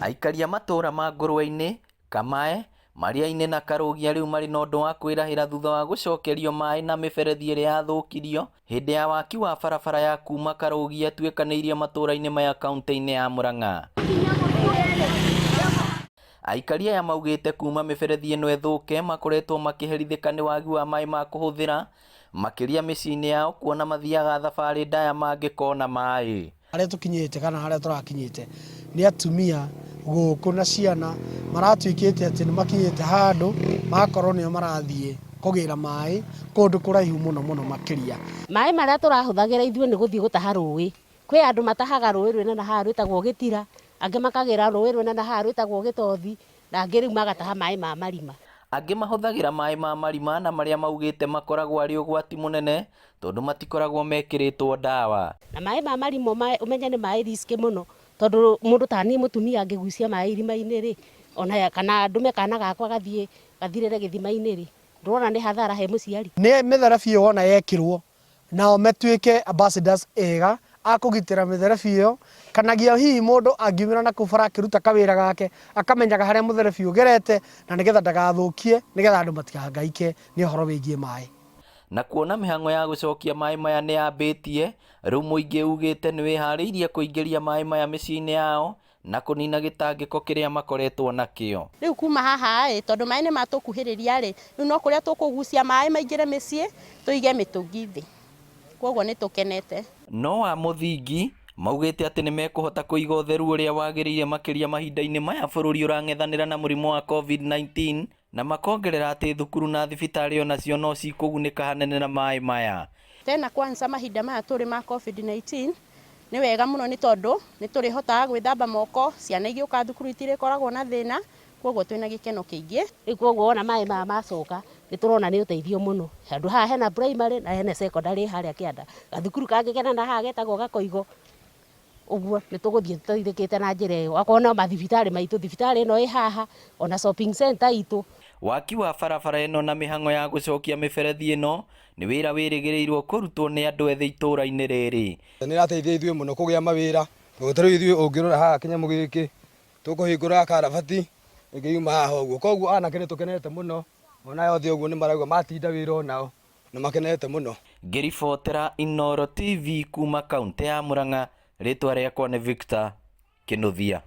Aikari a matũra ma Ngũrwe-inĩ, Kamae, Maria-inĩ na Karũgia rĩu marĩ na ũndũ wa kwĩrahĩra thutha wa gũcokerio maĩ na mĩberethi ĩrĩa yathũkirio hĩndĩ ya waki wa barabara ya kuma Karũgia ĩtuĩkanĩirie matũra-inĩ maya kauntĩ-inĩ ya Murang'a. Aikari aya maugĩte kuma mĩberethi ĩno ĩthũke makoretwo makĩherithĩka nĩ wagi wa maĩ ma kũhũthĩra makĩria mĩciĩ-inĩ yao kuona mathiaga thabarĩ ndaya mangĩkona maĩ. Harĩa tũkinyĩte kana harĩa tũrakinyĩte nĩ atumia gũkũ na ciana maratuĩkĩte atĩ nĩ makinyĩte handũ magakorwo nĩo marathiĩ kũgĩra maĩ kũndũ kũraihu mũno mũno makĩria. Maĩ marĩa tũrahũthagĩra ithuĩ nĩ gũthiĩ gũtaha rũĩ. Kwĩ andũ matahaga rũĩ rwĩna na haha rwĩtagwo Gĩtira, angĩ makagĩra rũĩ rwĩna na haha rwĩtagwo Gĩtothi, na angĩ rĩu magataha maĩ ma marima. Angĩ mahũthagĩra maĩ ma marima na marĩa maugĩte makoragwo arĩ ũgwati mũnene tondũ matikoragwo mekĩrĩtwo ndawa. Na maĩ ma marima ũmenye nĩ maĩ risk mũno, tondũ mũndũ ta niĩ mũtumia angĩgucia maĩ irima-inĩ rĩ, ona kana ndũme kana gakwa gathiĩ gathirĩre gĩthima-inĩ rĩ, ndũrona nĩ hathara he mũciari. Nĩ mĩtherebi ĩyo wona yekĩrwo nao matuĩke ambassadors ega a kũgitĩra mĩtherebi ĩyo kanagia hihi mũndũ angiumĩra na kũu bara akĩruta kawĩra gake akamenyaga harĩa mũtherebi ũgerete na nĩgetha ndagathũkie nĩgetha andũ matikahangaike nĩ ũhoro wĩgiĩ maĩ. Na kuona mĩhang'o ya gũcokia maĩ maya nĩ yambĩtie, rĩu mũingĩ ugĩte nĩ wĩharĩirie kũingĩria maĩ maya mĩciĩ-inĩ yao na kũnina gĩtangĩko kĩrĩa makoretwo nakĩo. Rĩu kuma haha ĩ, tondũ maĩ nĩ matũkuhĩrĩria rĩ, rĩu no kũrĩa tũkũgucia maĩ maingĩre mĩciĩ tũige mĩtũngi thĩ, koguo nĩ tũkenete. No a mũthingi maugĩte atĩ nĩ mekũhota kũiga ũtheru ũrĩa wagĩrĩire makĩria mahinda-inĩ maya bũrũri ũrang'ethanĩra na mũrimũ wa COVID-19 na makongerera atĩ thukuru na thibitarĩ onacio no cikũgunĩka hanene na maĩ maya. Tena kwanza mahinda maya tũrĩ ma COVID-19 nĩ wega mũno nĩ tondũ nĩ tũrĩhotaga gwĩthamba moko, ciana igĩũka thukuru itirĩkoragwo na thĩna, koguo twĩna gĩkeno kĩingĩ. Rĩu koguo wona maĩ maya macoka nĩ tũrona nĩ ũteithio mũno handũ haha hena primary na hena secondary harĩa kĩanda, gathukuru kangĩ kena na haha getagwo Gakoigo, ũguo nĩ tũgũthiĩ tũteithĩkĩte na njĩra ĩyo. Akorwo no mathibitarĩ maitũ, thibitarĩ ĩno ĩ haha ona shopping center itũ. Waki wa barabara ĩno na mĩhang'o ya gũcokia mĩberethi ĩno nĩ wĩra wĩrĩgĩrĩirwo kũrutwo nĩ andũ ethĩ itũũra-inĩ rĩrĩ. Nĩ ĩrateithia ithuĩ mũno kũgĩa mawĩra tondũ ta rĩu ithuĩ ũngĩrora haha kĩnyamũ gĩkĩ tũkũhingũra karabati ĩngĩ yuma haha ũguo, koguo anake nĩ tũkenete mũno ona othe ũguo nĩ marauga matinda wĩra onao nĩ makenete mũno. Ngĩribotera Inooro TV kuma kaũntĩ ya Murang'a, rĩtwa rĩakwa nĩ Victor Kĩnuthia.